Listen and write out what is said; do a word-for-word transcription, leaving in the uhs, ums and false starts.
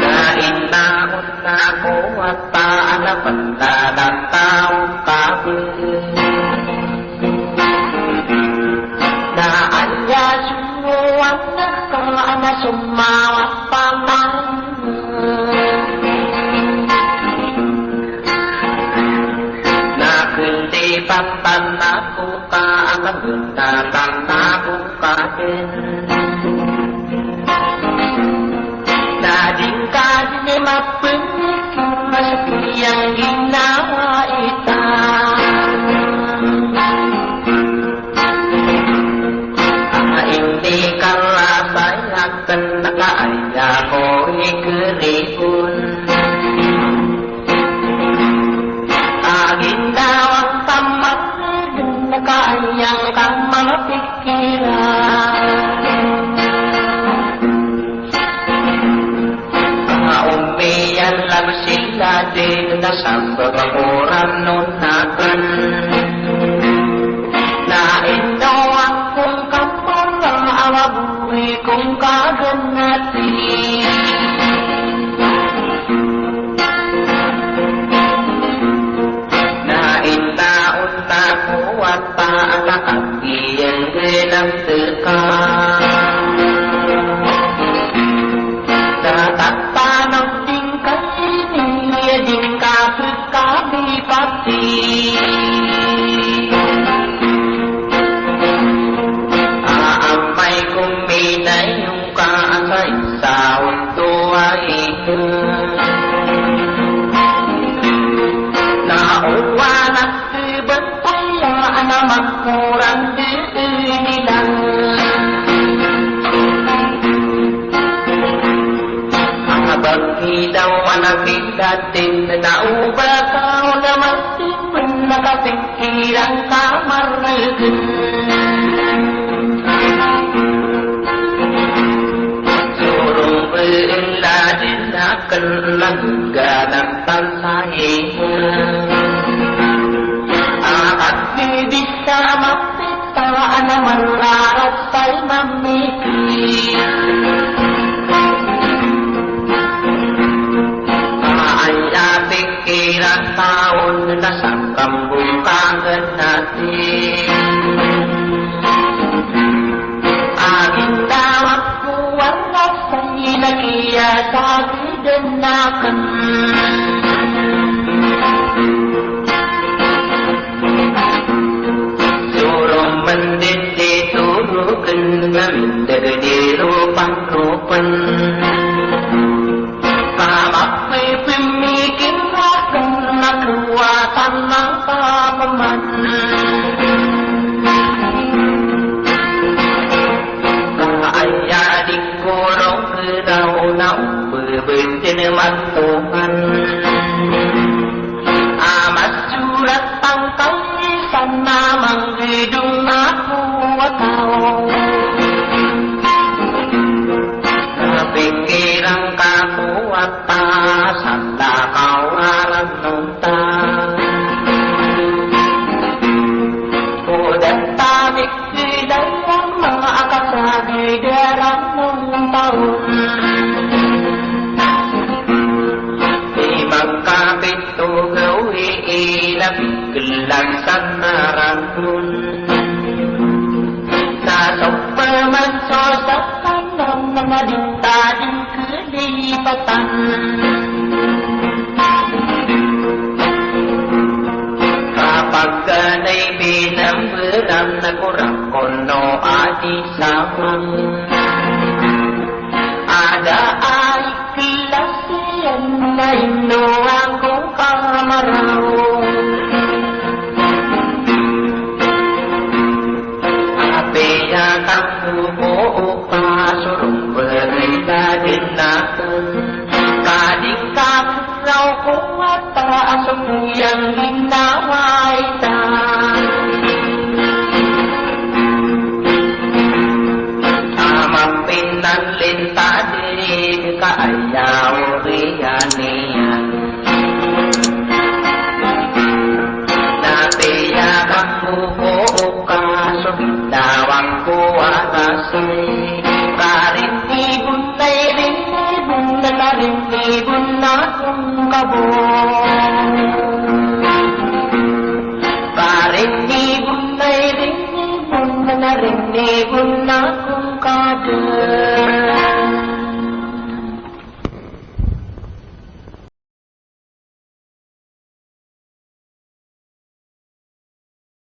Na inda on na ko wata a na pnda na taw ka bn. Na aya somowan ka a na somawat pman. Na kndi patan ako ka a na bnatan ako ka dn. Na di ngka dn mapniki mas piyang ginawa ita. A indi ka la saya kn ka aya ko ikri on. A gindawa ngka man dn ka aya ngka mapikiran. A omiyan lab sila dn na sambag ko ran on akn. Na ino ako ngka mala a mabori ko ngka ganati. Na inda on na ko wata a na kapiyan dn a mtaka. Na tatanod di ngka ini, di ngka pkabipati. A amay ko minay ka a sa isa on to a ito. Na owa na tbantaya a na makoran dn ilang. A bagi daw a na bidatin na oba ka on a mati na kapin Kiran ka margn. Sorong bn la dn akn na gaganan tan sa ino. A kat di di sa mapita a na mararat sa imam iki. A aya pik Kiran taw na sakambong ka ganati. A gindawa ko a na sa ina kiya sa giden akn. Soro mndidi toro kn a mindag di ropang ropn. Ka mapipimikir akn na kowatan a kapman. Ka aya di ko roo kna o na o bbtn man Tuhan. A masurat angkai sa na manggdong ako a taw. Kapikirang ka ko a ta sa ta kawaran onta. Ko da ta di Di dalam a kasagid a ramong taon. Di mangkapito gawii na piglang sa narangon. Na so pamansosakan na madintading kalipatan. Kapag kanay binamberan na koran kono a di samang. A da a ikilas iyan na ino ako kamaraw. Apiya ka ko Ko a taas o giyangkai a ginawa iyan. A mapinalintad i di ka aya oriyan iyan. Na piya kangko ko oka so ginawa ngko a rasay. Karinigon ay rinibon na karinigon akong kabon. Karinigon ay rinibon na karinigon akong kadn.